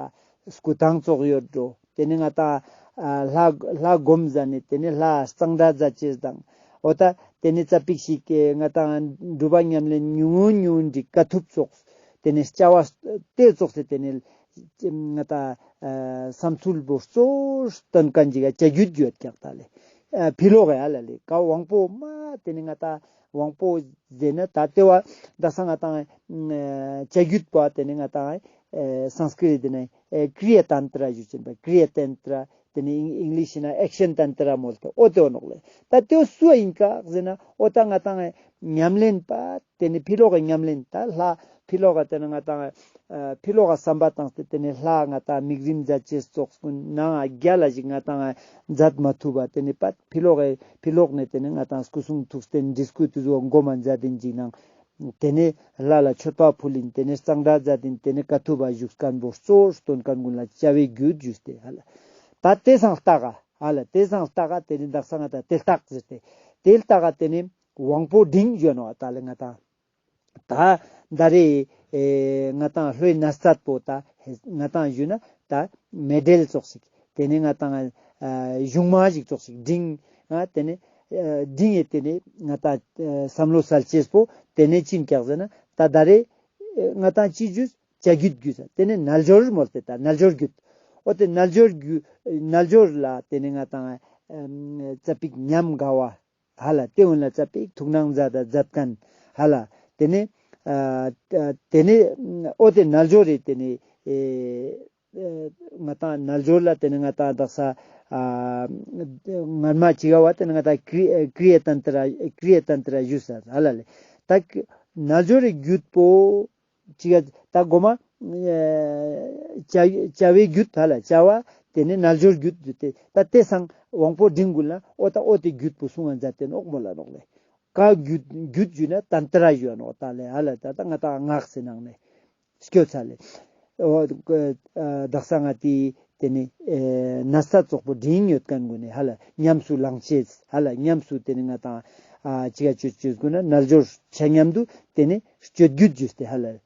སྐུ་ཐང་ཙོགས་ཡོད་འགྲོ། ཏེ་ནེ་ང་ཏང་ཨ་ལྷ་ལྷ་སྒོམ་ཟ་ནེ་ཏེ་ནེ་ལྷ་གཙང་སྦྲ་ཛད་ཅེས་དང་འོ་ཏ་ཏེ་ནེ་ཙ་པིག་ཞིག་ང་ཏང་སྒྲུབ་པ་ཉམས་ལེན་ཉུང་ངུ་ཉུང་ངུ་འདྲི་ཀ་ཐུབ་ཙོགས་ཏེ་ནེ་བྱ་བ་ཏེ་ཙོགས་སེ་ཏེ་ནེ་ང་ཏང་ཨ་བསམ་ཚུལ་བོ་གཙོ་བོ་སྟོན་མཁན་ཅིག་ག་བྱ་རྒྱུད་ཡོད་ཀྱག་ཏ་ལེ། ཨ་ཕི་ལོག་ག་ཡ་ལ་ལེ་ཀ་དབང་པོ་མ་ཏེ་ནེ་ང་ཏང་དབང་པོ་ཟེར་ན་ཏ་ཏེ་བོ་དག་ས་ང་ཏང་ཨ་བྱ་རྒྱུད་པོ་ཏེ་ནེ་ང་ཏང་ཨ་སཾསྐྲྀཏ་ཏེ་ནེ་ཨ་ཀྲི་ཡ་ཏན་ཏྲ་ཞུ་ཅེན་པ་ཀྲི་ཡ་ཏན་ཏྲ་ཏེ་ནེ་ཨིང་ལིཤ་ན་ཨེག་ཤན་ཏན་ཏྲ་མོལ་ཏེ་འོ་ཏེ་འོ་ནོག་ལེ། ཏ་ཏེ་བོ་སུ་ཨིན་ཀ་ཟེར་ན་འོ་ཏ་ང་ཏང་ཨ་ཉམས་ལེན་པ་ཏེ་ནེ་ཕི་ལོག་གི་ཉམས་ལེན་ཏ་ལྷ་ཕི་ལོག་ག་ཏེ་ནེ་ང་ཏང་ཨ་ཕི་ལོག་ག་བསམ་པ་བཏང་སྟེ་ཏེ་ནེ་ལྷ་ང་ཏང་དམིགས་རིམ་མཛད་ཅེས་ཙོགས་གུན་ནང་ང་རྒྱལ་ལ་ཞིག་ང་ཏང་ཨ་མཛད་མ་ཐུབ་པ་ཏེ་ནེ་པ་ཕི་ལོག་གི་ཕི་ལོག་ནེ་ཏེ་ནེ་ང་ཏང་སྐུ་གསུང་ཐུགས་རྟེན་བྲིས་སྐུ་ཏེ་ཟུག་གོ་མ་མཛད་དེན་ཅིག་ནང་ཏེ་ནེ་ལྷ་ལ་མཆོད་པ་ཕུལ་ཨིན་ཏེ་ནེ་གཙང་སྦྲ་མཛད་དེན་ཏེ་ནེ་ཀ་ཐུབ་པ་བཞུགས་མཁན་བོ་གཙོ་བོ་སྟོན་མཁན་གུན་ལ་བྱ་བའི་རྒྱུད་ཞུས་ཏེ་ཧ་ལ། ཏ་ཏེ་སང་ལྟག་ག་ཧ་ལ་ཏེ་སང་ལྟག་ག་ཏེ་ནེ་དག་ས་ང་ཏང་ཏེ་ལྟག་ཟེར་ཏེ་ཏེ་ལྟག་ག་ཏེ་ནེ་དབང་པོ་འབྲིང་ཞུ་ནོག་ཏ་ལེ་ང་ཏང་། ཏ་ད་རེས་ཨེ་ང་ཏང་ལྷོའི་ན་སྟད་པོ་ཏ་ང་ཏང་ཞུ་ན་ཏ་མེ་ཌལ་ཙོགས་ཤིག་ཏེ་ནེ་ང་ཏང་ཨ་གཞུང་མ་ཞིག་ཙོགས་ཤིག་འབྲིང་ཨ་ཏེ་ནེ་ཨ་འབྲིང་ཡེ་ཏེ་ནེ་ང་ཏང་ཨ་བསམ་བློ་སལ་ཅེས་པོ་ཏེ་ནེ་ཅི་ཨིན་ཀྱག་ཟེར་ན་ཏ་ད་རེས་ཨེ་ང་ཏང་ཅི་ཞུས་བྱ་རྒྱུད་ཞུས་ས་ཏེ་ནེ་རྣལ་འབྱོར་མོལ་ཏེ་ཏ་རྣལ་འབྱོར་རྒྱུད། འོ་ཏེ་རྣལ་འབྱོར་རྒྱུད་རྣལ་འབྱོར་ལ་ཏེ་ནེ་ང་ཏང་ཨ་ཙ་པིག་ཉམས་དགའ་བ། ཧ་ལ་ཏེ་གུན་ལ་ཙ་པིག་ཐུགས་སྣང་མཛད་ད་མཛད་མཁན་ཧ་ལ་ཏེ་ནེ་ཨ་ཏེ་ནེ་འོ་ཏེ་རྣལ་འབྱོར་རེ་ཏེ་ནེ་ཨེ་ང་ཏང་རྣལ་འབྱོར་ལ་ཏེ་ནེ་ང་ཏང་དག་ས་ཨ་སྔན་མ་ཅི་ག་བ་ཏེ་ནེ་ང་ཏང་ཀྲི་ཀྲི་ཡ་ཏན་ཏྲ་ཀྲི་ཡ་ཏན་ཏྲ་ཞུས་ས་ཧ་ལ་ལེ། ཏ་རྣལ་འབྱོར་རི་རྒྱུད་པོ་ཅི་ག་ཏ་གོ་མ་ཨེ་བྱ་བྱ་བའི་རྒྱུད་ཧ་ལ་བྱ་བ་ཏེ་ནེ་རྣལ་འབྱོར་རྒྱུད་ཏེ་ཏ་ཏེ་སང་དབང་པོ་འབྲིང་གུན་ལ་འོ་ཏ་འོ་ཏེ་རྒྱུད་པོ་གསུང་ང་མཛད་དེ་ནོག་མོལ་ལ་ནོག་ལེ། ཀ་རྒྱུད་རྒྱུད་ཞུ་ན་ཏན་ཏྲ་ཞུ་ནོག་ཏ་ལེ་ཧ་ལ་ཏ་ཏ་ང་ཏང་སྔགས་སི་ནང་ནེ་སྐྱོད་ས་ལེ། འོ་ཨ་དག་ས་ང་ཏི་ཏེ་ནེ་ཨེ་ན་སྟད་ཙོགས་པོ་འབྲིང་ཡོད་མཁན་གུན་ནི་ཧ་ལ་ཉམས་སུ་བླང་ཅེས་ཧ་ལ་ཉམས་སུ་ཏེ་ནེ་ང་ཏང་ཨ་ཅི་ག་སྤྱོད་ཅེས་གུན་ན་རྣལ་འབྱོར་ཆ་མཉམ་དུ་ཏེ་ནེ་སྤྱོད་རྒྱུད་ཞུས་ཏེ་ཧ་ལ།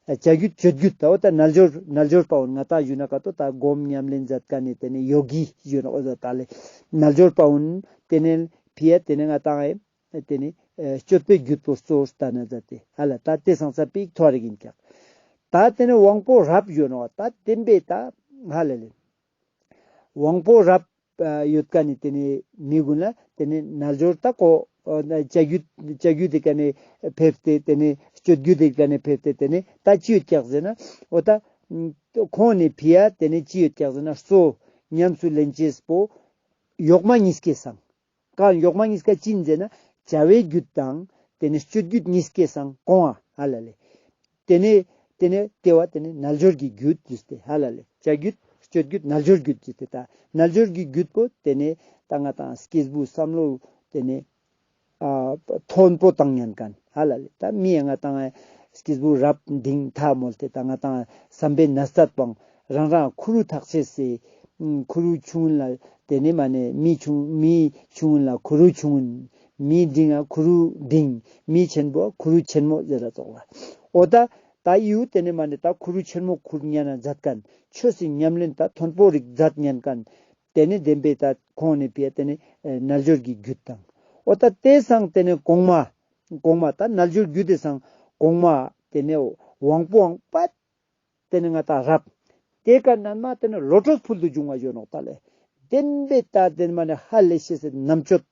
བྱ་རྒྱུད་སྤྱོད་རྒྱུད་ད་འོ་ད་རྣལ་འབྱོར་རྣལ་འབྱོར་པ་འོ་ན་ང་ཏང་ཞུ་ན་ཀ་ཏོ་ད་སྒོམ་ཉམས་ལེན་མཛད་མཁན་ནི་དེ་ནི་ཡོ་གི་ཞུ་ན་འོ་ད་ལེ་རྣལ་འབྱོར་པ་འོ་ན་དེ་ནི་ཕི་ཡ་དེ་ནི་ང་ཏང་ཨེ་དེ་ནི་ཨེ་སྤྱོད་པའི་རྒྱུད་པོ་གཙོ་བོ་ལྟ་ན་མཛད་དེ་ཧ་ལ་ད་དེ་སང་ས་པིག་ཐོ་རེ་གིན་ཀྱག་ད་དེ་ནི་དབང་པོ་རབ་ཞུ་ན་འོ་ད་བདེན་པའི་ད་ཧ་ལ་ལེ། དབང་པོ་རབ་ཡོད་མཁན་ནི་དེ་ནི་མི་ཀུན་ལ་དེ་ནི་རྣལ་འབྱོར་ད་ཀོ་བྱ་རྒྱུད་བྱ་རྒྱུད་དེ་ཀ་ནི་ཕེབས་ཏེ་དེ་ནི་སྤྱོད་རྒྱུད་དེ་ཀ་ནི་ཕེབས་ཏེ་དེ་ནི་ད་ཅི་ཡོད་ཀྱག་ཟེར་ན་འོ་ད་ཁོང་ནི་ཕི་ཡ་དེ་ནི་ཅི་ཡོད་ཀྱག་ཟེར་ན་གཙོ་ཉམས་སུ་ལེན་ཅེས་པོ་ཡོག་མ་གཉིས་ཀའི་སང་ཀ་ཡོག་མ་གཉིས་ཀ་ཅི་ཡིན་ཟེར་ན་བྱ་བའི་རྒྱུད་དང་དེ་ནི་སྤྱོད་རྒྱུད་གཉིས་ཀའི་སང་ཀོང་ཨ་ཧ་ལ་ལེ། དེ་ནས་དེ་ནས་དེ་བ་དེ་ནས་རྣལ་འབྱོར་གྱི་རྒྱུད་ཟེར་ཏེ་ཧ་ལ་ལེ། བྱ་རྒྱུད་སྤྱོད་རྒྱུད་རྣལ་འབྱོར་རྒྱུད་ཟེར་ཏེ་ད་རྣལ་འབྱོར་གྱི་རྒྱུད་པོ་དེ་ནས་ད་ང་ཏང་སྐྱེས་བུ་བསམ་བློ་དེ་ནས་ཨ་མཐོན་པོ་བཏང་ཉན་མཁན་ཧ་ལ་ལེ། ད་མི་ཡ་ང་ཏང་སྐྱེས་བུ་རབ་འབྲིང་ཐ་མོལ་ཏེ་ད་ང་ཏང་བསམ་པའི་ན་ཚད་པང་རང་རང་ཁུ་རུ་ཐག་ཆེ་སེ་ཁུ་རུ་ཆུང་ལ་དེ་ནས་མ་ནས་མི་ཆུང་མི་ཆུང་ལ་ཁུ་རུ་ཆུང་མི་འབྲིང་ང་ཁུ་རུ་འབྲིང་མི་ཆེན་པོ་ཁུ་རུ་ཆེན་མོ་ཟེར་ར་ཙོགས་ལ། འོ་ད་ད་ཡུ་དེ་ནས་མ་ནས་ད་ཁུ་རུ་ཆེན་མོ་ཁུར་ཉན་ན་མཛད་མཁན་ཆོས་སི་ཉམས་ལེན་ད་མཐོན་པོ་རིག་མཛད་ཉན་མཁན་དེ་ནས་བདེན་པའི་ད་ཁོང་ནས་ཕི་ཡ་དེ་ནས་ཨེ་རྣལ་འབྱོར་གྱི་རྒྱུད་དང་། འོ་ད་དེ་སང་དེ་ནས་གོང་མ་གོང་མ་ད་རྣལ་འབྱོར་རྒྱུད་དེ་སང་གོང་མ་དེ་ནས་དབང་པོའང་པད་དེ་ནས་ང་ཏང་རབ། དེ་ཀ་ནན་མ་དེ་ནས་བློ་གྲོས་ཕུལ་དུ་བྱུང་བ་ཞུ་ནོག་ད་ལེ། བདེན་པའི་ད་དེ་ནས་མ་ནས་ཧ་ལས་ཤེས་སེ་རྣམ་དཔྱོད་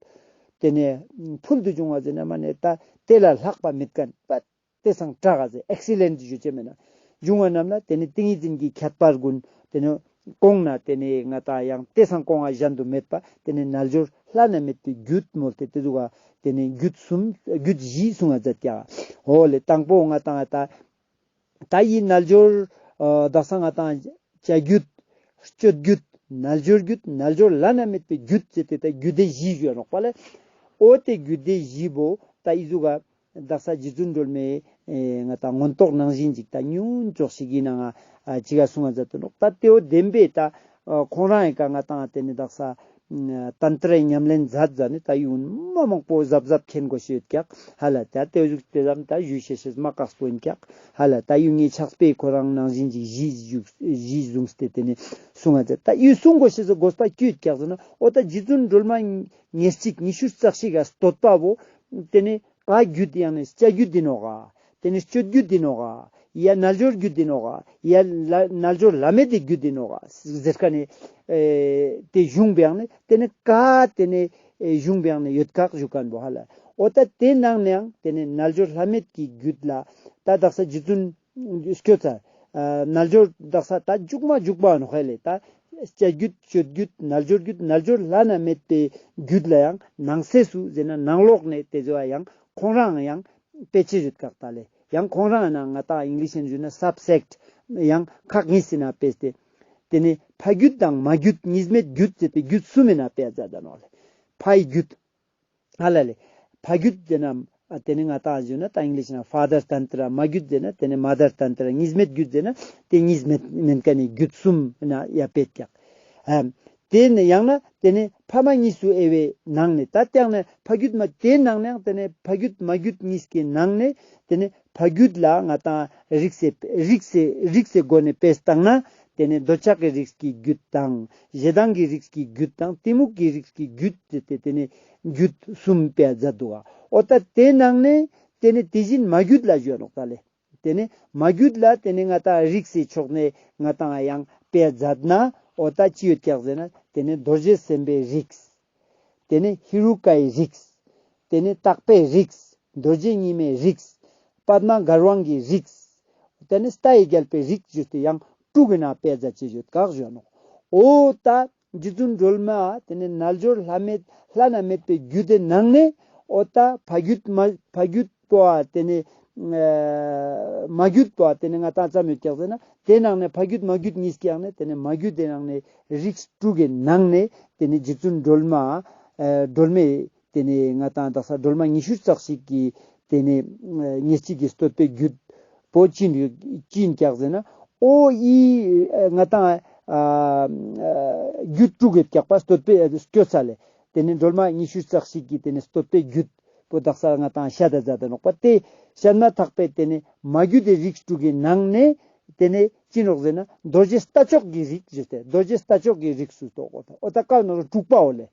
དེ་ནས་ཕུལ་དུ་བྱུང་བ་ཟེར་ན་མ་ནས་ད་དེ་ལ་ལྷག་པ་མེད་མཁན་པ་དེ་སང་དྲག་ག་ཟེར་ཨེག་སི་ལེན་ཊི་ཞུ་ཅེས་མེད་ན། བྱུང་བ་རྣམས་ལ་དེ་ནས་ཏིང་ངེ་འཛིན་གྱི་ཁྱད་པར་ཀུན་དེ་ནས་གོང་ན་དེ་ནས་ང་ཏང་ཡང་དེ་སང་གོང་ང་གཞན་དུ་མེད་པ་དེ་ནས་རྣལ་འབྱོར་བླ་ན་མེད་པའི་རྒྱུད་མོལ་ཏེ་དེ་ཟུག་ག་དེ་ནས་རྒྱུད་གསུམ་རྒྱུད་བཞི་གསུང་ང་མཛད་ཀྱག་འོ་ལེ་དང་པོ་ང་ཏང་ད། ད་ཡི་རྣལ་འབྱོར་ཨ་དག་ས་ང་ཏང་བྱ་རྒྱུད་སྤྱོད་རྒྱུད་རྣལ་འབྱོར་རྒྱུད་རྣལ་འབྱོར་བླ་ན་མེད་པའི་རྒྱུད་ཟེར་ཏེ་ད་རྒྱུད་སྡེ་བཞི་ཞུ་ནོག་པ་ལེ། འོ་དེ་རྒྱུད་སྡེ་བཞི་བོ་ད་ཡི་ཟུག་ག་དག་ས་རྗེ་བཙུན་སྒྲོལ་མའི་ཨེ་ང་ཏང་མངོན་རྟོགས་ནང་བཞིན་ཅིག་ད་ཉུང་ཙོགས་ཤིག་ཡིན་ན་ང་ཨ་ཅི་ག་གསུང་ང་མཛད་དུ་ནོག་ད་དེ་བོ་བདེན་པའི་ད་ཨ་ཁོང་རང་ཡི་ཀ་ང་ཏང་དེ་ནི་དག་ས་ཏན་ཏྲའི་ཉམས་ལེན་མཛད་ཟ་ནི་ད་ཡུན་མ་མང་པོ་གཟབ་གཟབ་མཁྱེན་དགོས་ཤེས་ཡོད་ཀྱག་ཧ་ལ་ད་དེ་བཞུགས་དེ་ཙམ་ད་ཞུ་ཤེས་ཤེས་མ་ཁག་པོ་ཡིན་ཀྱག་ཧ་ལ་ད་ཡུན་ངའི་ཕྱག་དཔེ་ཁོ་རང་ནང་བཞིན་གྱི་གཞི་བཞུགས་གཞི་བཟུང་སྟེ་དེ་ནི་གསུང་ང་མཛད་ད་ཡུན་གསུང་དགོས་ཤེས་སུ་དགོས་པ་ཅི་ཡོད་ཀྱག་ཟེར་ན་འོ་ད་རྗེ་བཙུན་སྒྲོལ་མ་ཉེར་གཅིག་ཉི་ཤུ་རྩ་གཅིག་ག་བསྟོད་པ་བོ་དེ་ནི་ག་རྒྱུད་ཡང་ནི་བྱ་རྒྱུད་དེ་ནོག་ག་དེ་ནི་སྤྱོད་རྒྱུད་དེ་ནོག་ག་ཡ་རྣལ་འབྱོར་རྒྱུད་དེ་ནོག་ག་ཡ་ལ་རྣལ་འབྱོར་བླ་མེད་དེ་རྒྱུད་དེ་ནོག་ག་ཟེར་ཁ་ནི་ཨེ་དེ་གཞུང་བའང་ནི་དེ་ནི་ག་དེ་ནི་ཨེ་གཞུང་བའང་ནི་ཡོད་ཁག་ཞུ་མཁན་བོ་ཧ་ལ། འོ་ད་དེ་ནང་ནའང་དེ་ནི་རྣལ་འབྱོར་བླ་མེད་ཀྱི་རྒྱུད་ལ་ད་དག་ས་རྗེ་བཙུན་སྐྱོད་ཚར། ཨ་རྣལ་འབྱོར་དག་ས་ད་མཇུག་མ་མཇུག་པ་ནོག་ཧ་ལེ་ད། བྱ་རྒྱུད་སྤྱོད་རྒྱུད་རྣལ་འབྱོར་རྒྱུད་རྣལ་འབྱོར་བླ་ན་མེད་པའི་རྒྱུད་ལ་ཡང་ནང་གསེས་སུ་ཟེར་ན་ནང་ལོགས་ནས་དེ་ཚོ་ཡང་ཁོང་རང་ཡང་དཔེ་ཆ་ཡོད་ཁག་ད་ལེ། ཡང་ཁོང་རང་ན་ང་ཏང་ཨིང་ལིཤ་ནང་ཞུ་ན་སབ་སེཀ་ཡང་ཁག་གཉིས་སི་ནང་དཔེ་སྟེ། དེ་ནི་ཕ་རྒྱུད་དང་མ་རྒྱུད་གཉིས་མེད་རྒྱུད་ཟེར་ཏེ་རྒྱུད་གསུམ་མི་ནང་དཔེ་མཛད་ད་ནོག་ལེ། ཕའི་རྒྱུད། ཧ་ལ་ལེ། ཕ་རྒྱུད་ཟེར་ན་དེ་ནི་ང་ཏང་ཞུ་ན་ད་ཨིང་ལིཤ་ན་ཕ་དར་ཏན་ཏྲ། མ་རྒྱུད་ཟེར་ན་དེ་ནི་མ་དར་ཏན་ཏྲ། གཉིས་མེད་རྒྱུད་ཟེར་ན་དེ་གཉིས་མེད་མེན་ཀ་ནི་རྒྱུད་གསུམ་ན་ཡ་དཔེ་ཀྱག་ཨ་དེ་ནི་ཡང་ན་དེ་ནི་ཕ་མ་གཉིས་སུ་དབྱེ་བའི་ནང་ནས་ད་དེ་ནི་ཕ་རྒྱུད་མ་དེ་ནང་ནས་ཡང་དེ་ནི་ཕ་རྒྱུད་མ་རྒྱུད་གཉིས་ཀྱི་ནང་ནས་དེ་ནི་ཕ་རྒྱུད་ལ་ང་ཏང་རིགས་སེ་རིགས་སེ་རིགས་སེ་སྒོ་ནས་དཔེ་བཏང་ན་དེ་ནི་འདོད་ཆགས་ཀྱི་རིགས་ཀྱི་རྒྱུད་དང་ཞེ་སྡང་གི་རིགས་ཀྱི་རྒྱུད་དང་གཏི་མུག་གི་རིགས་ཀྱི་རྒྱུད་ཟེར་ཏེ་དེ་ནི་རྒྱུད་གསུམ་དཔེ་མཛད་འདུག་ག་འོ་ད་དེ་ནང་ནས་དེ་ནི་དེ་བཞིན་མ་རྒྱུད་ལ་ཞུ་ནོག་ད་ལེ། དེ་ནི་མ་རྒྱུད་ལ་དེ་ནི་ང་ཏང་རིགས་སི་ཕྱོགས་ནས་ང་ཏང་ཡང་དཔེ་མཛད་ན་འོ་ད་ཅི་ཡོད་ཀྱག་ཟེར་ན་དེ་ནི་རྡོ་རྗེ་སེམས་དཔའི་རིགས། དེ་ནི་ཧེ་རུ་ཀའི་རིགས། དེ་ནི་དག་པའི་རིགས། རྡོ་རྗེ་ཉི་མའི་རིགས། པདྨ་གར་དབང་གི་རིགས། དེ་ནི་རྟ་ཡི་རྒྱལ་པོའི་རིགས་ཞུས་ཏེ་ཡང་དྲུག་གི་ནང་དཔེ་མཛད་ཅེས་ཡོད་ཀྱག་ཞུ་ནོག་འོ་ད་རྗེ་བཙུན་སྒྲོལ་མ་དེ་ནི་རྣལ་འབྱོར་བླ་མེད་བླ་ན་མེད་པའི་རྒྱུད་དེ་ནང་ནས་འོ་ད་ཕ་རྒྱུད་མ་ཕ་རྒྱུད་པོ་དེ་ནི་ཨ་མ་རྒྱུད་པོ་དེ་ནི་ང་ཏང་ཙམ་ཡོད་ཀྱག་ཟེར་ན་དེ་ནང་ནས་ཕ་རྒྱུད་མ་རྒྱུད་གཉིས་ཀྱི་ནང་ནས་དེ་ནི་མ་རྒྱུད་དེ་ནང་ནས་རིགས་དྲུག་གི་ནང་ནས་དེ་ནི་རྗེ་བཙུན་སྒྲོལ་མ་ཨ་སྒྲོལ་མའི་དེ་ནི་ང་ཏང་དག་ས་སྒྲོལ་མ་ཉི་ཤུ་རྩ་གཅིག་གི་དེ་ནི་ཉེར་གཅིག་གི་བསྟོད་པའི་རྒྱུད་པོ་ཅི་ཡིན་ཅི་ཡིན་ཀྱག་ཟེར་ན་འོ་ཡི་ང་ཏང་ཨ་རྒྱུད་དྲུག་གི་ཀྱག་པ་བསྟོད་པའི་སྐྱོ་ཚ་ལེ། དེ་ནི་སྒྲོལ་མ་ཉི་ཤུ་རྩ་གཅིག་གི་དེ་ནི་བསྟོད་པའི་རྒྱུད་ པོ་དག་ས་ང་ཏང་ཤད་ད་མཛད་དེ་ནོག་པ། ཏེ་ཤད་མ་ཐག་པའི་ཏེ་ནེ་མ་རྒྱུད་དི་རིགས་དྲུག་གི་ནང་ནེ་ཏེ་ནེ་ཅི་ནོག་ཟེར་ན་རྡོ་རྗེ་རྟ་མཆོག་གི་རིགས་ཞུས་ཏེ་རྡོ་རྗེ་རྟ་མཆོག་གི་རིགས་སུ་གཏོགས། འོ་ད་ཀ་ནོ་དྲུག་པ་འོ་ལེ།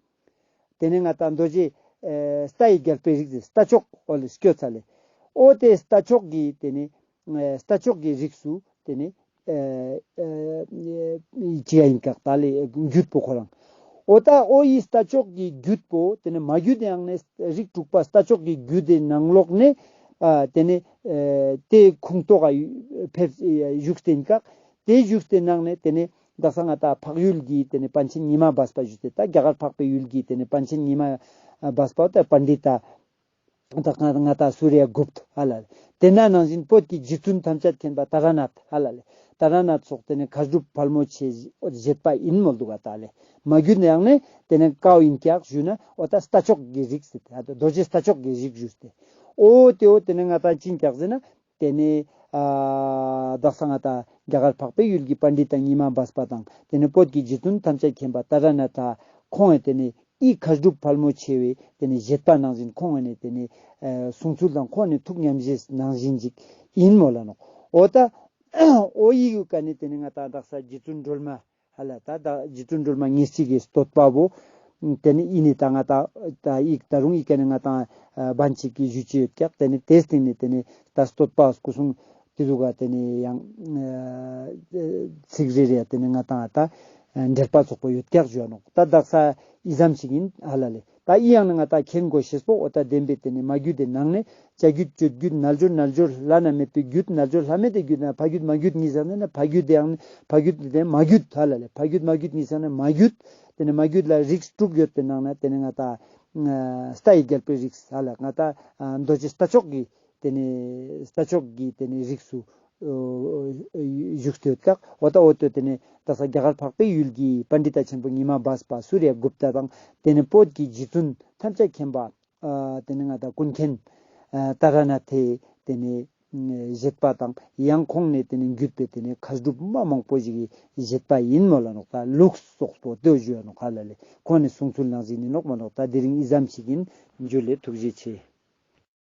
ཏེ་ནེ་ང་ཏང་རྡོ་རྗེ་ཨེ་རྟ་ཡི་རྒྱལ་པོའི་རིགས་ཟེར་རྟ་མཆོག་འོ་ལེ་སྐྱོད་ཚར་ལེ། འོ་ཏེ་རྟ་མཆོག་གི་ཏེ་ནེ་ཨེ་རྟ་མཆོག་གི་རིགས་སུ་ཏེ་ནེ་ཨེ་ཨེ་ཅི་ཡ་ཡིན་ཀྱག་ད་ལེ་རྒྱུད་པོ་ཁོ་རང་། འོ་ད་འོ་ཡི་རྟ་མཆོག་གི་རྒྱུད་པོ་ཏེ་ནེ་མ་རྒྱུད་ཡང་ནེ་རིགས་དྲུག་པ་རྟ་མཆོག་གི་རྒྱུད་དི་ནང་ལོགས་ནེ་ཨ་ཏེ་ནེ་ཨེ་ཏེ་ཁོངས་གཏོགས་ཨ་ཕེབས་བཞུགས་ཏེ་ཡིན་ཀྱག། ཏེ་བཞུགས་ཏེ་ནང་ནེ་ཏེ་ནེ་དག་ས་ང་ཏང་འཕགས་ཡུལ་གྱི་ཏེ་ནེ་པཎ་ཆེན་ཉི་མ་སྦས་པ་ཞུས་ཏེ་ད་རྒྱ་གར་འཕགས་པའི་ཡུལ་གྱི་ཏེ་ནེ་པཎ་ཆེན་ཉི་མ་སྦས་པ་ད་པཎྜི་ཏ་ད་ང་ང་ཏང་སུ་རི་ཡ་གུཔྟ་ཧ་ལ་ལེ། ཏེ་ན་ནང་བཞིན་བོད་ཀྱི་རྗེ་བཙུན་ཐམས་ཅད་མཁྱེན་པ་ཏཱ་ར་ནཱཐ་ཧ་ལ་ལེ། ཏཱ་ར་ནཱཐ་སོགས་ཏེ་ནེ་མཁས་གྲུབ་ཕལ་མོ་ཆེ་བཞེད་པ་ཡིན་མོལ་འདུག་ག་ད་ལེ། མ་རྒྱུད་ནེ་ཡང་ནེ་ཏེ་ནེ་ཀའོ་ཡིན་ཀྱག་ཞུས་ན་འོ་ད་རྟ་མཆོག་གི་རིགས་ཟེར་ཏེ་ཨ་རྡོ་རྗེ་རྟ་མཆོག་གི་རིགས་ཞུས་ཏེ། འོ་ཏེ་འོ་ཏེ་ནེ་ང་ཏང་ཅི་ཡིན་ཀྱག་ཟེར་ན། ཏེ་ནེ་ཨ་དག་ས་ང་ཏང་རྒྱ་གར་འཕགས་པའི་ཡུལ་གྱི་པཎྜི་ཏ་ཉི་མ་སྦས་པ་དང་ཏེ་ནེ་བོད་ཀྱི་རྗེ་བཙུན་ཐམས་ཅད་མཁྱེན་པ་ཏཱ་ར་ནཱ་ཐ་ཁོང་ངི་ཏེ་ནེ་ཨི་མཁས་གྲུབ་ཕལ་མོ་ཆེ་བའི་ཏེ་ནེ་བཞེད་པ་ནང་བཞིན་ཁོང་ངི་ནེ་ཏེ་ནེ་ཨ་གསུང་ཚུལ་དང་ཁོང་ངི་ཐུགས་ཉམས་བཞེས་ནང་བཞིན་ཅིག་ཡིན་མོལ་ལ་ནོག། འོ་ད་འོ་ཡི་ཡུལ་ཀ་ནེ་ཏེ་ནེ་ང་ཏང་དག་ས་རྗེ་བཙུན་སྒྲོལ་མ་ཧ་ལ་ད་ད་རྗེ་བཙུན་སྒྲོལ་མ་ཉེར་གཅིག་གི་བསྟོད་པ་བོ། ཏེ་ནེ་ཨི་ནེ་ད་ང་ཏང་ད་ཨི་ད་རུང་ཨི་ཀ་ནེ་ང་ཏང་བན་ཅིག་གི་ཞུ་ཅེས་ཡོད་ཀྱག། ཏེ་ནེ་ཏེའི་སྟེང་ནེ་ཏེ་ནེ་ད་བསྟོད་པ་སྐུ་གསུང་ཏེ་ཟུག་ག་ཏེ་ནེ་ཡང་ཚིག་རེ་རེ་ཡ་ཏེ་ནེ་ང་ཏང་ད་འགྲེལ་པ་ཚོགས་པ་ཡོད་ཀྱག་ཞུ་ནོག། ད་དག་ས་ཨི་ཙམ་ཞིག་ཡིན་ཧ་ལ་ལེ། ད་ཨི་ཡང་ནི་ང་ཏང་མཁྱེན་དགོས་ཤེས་པོ་འོ་ད་བདེན་པའི་ཏེ་ནེ་མ་རྒྱུད་དི་ནང་ནེ་བྱ་རྒྱུད་སྤྱོད་རྒྱུད་རྣལ་འབྱོར་རྣལ་འབྱོར་བླ་ན་མེད་པའི་རྒྱུད་རྣལ་འབྱོར་བླ་མེད་དི་རྒྱུད་ན་ཕ་རྒྱུད་མ་རྒྱུད་གཉིས་ཟེར་ན་ཕ་རྒྱུད་དི་ཡང་ནི་ཕ་རྒྱུད་དི་མ་རྒྱུད་ཧ་ལ་ལེ། ཕ་རྒྱུད་མ་རྒྱུད་གཉིས་ཟེར་ན་མ་རྒྱུད། ཏེ་ནེ་མ་རྒྱུད་ལ་རིགས་དྲུག་ཡོད་པའི་ནང་ནེ་ཏེ་ནེ་ང་ཏང་ཨ་རྟ་ཡི་རྒྱལ་པོའི་རིགས་ཧ་ལ་ང་ཏང་ཨ་རྡོ་རྗེ་རྟ་མཆོག་གི་ཏེ་ནེ་རྟ་མཆོག་གི་ཏེ་ནེ་རིགས་སུ་ཨོ་བཞུགས་ཏེ་ཡོད་ཀྱག། འོ་ད་འོ་ད་ཏེ་ནེ་དག་ས་རྒྱ་གར་འཕགས་པའི་ཡུལ་གྱི་པཎྜི་ཏ་ཆེན་པོ་ཉི་མ་སྦས་པ་སུ་རི་ཡ་གུཔྟ་དང་ཏེ་ནེ་བོད་ཀྱི་རྗེ་བཙུན་ཐམས་ཅད་མཁྱེན་པ་ཨ་ཏེ་ནེ་ང་ཏང་ཀུན་མཁྱེན་ཨ་ཏཱ་ར་ནཱ་ཐའི་ཏེ་ནེ་བཞེད་པ་དང་ཡང་ཁོང་ནེ་ཏེ་ནེ་བརྒྱུད་པའི་ཏེ་ནེ་མཁས་གྲུབ་མ་མང་པོ་ཞིག་གི་བཞེད་པ་ཡིན་མོལ་ལ་ནོག། ད་ལུགས་སོགས་པོ་ཏེ་ཞུ་ཡ་ནོག་ཧ་ལ་ལེ། ཁོང་ནེ་གསུང་ཚུལ་ནང་བཞིན་ཡིན་ནོག་མ་ནོག། ད་དེ་རིང་ཨི་ཙམ་ཞིག་ཡིན། འཇུ་ལེ། ཐུགས་རྗེ་ཆེ།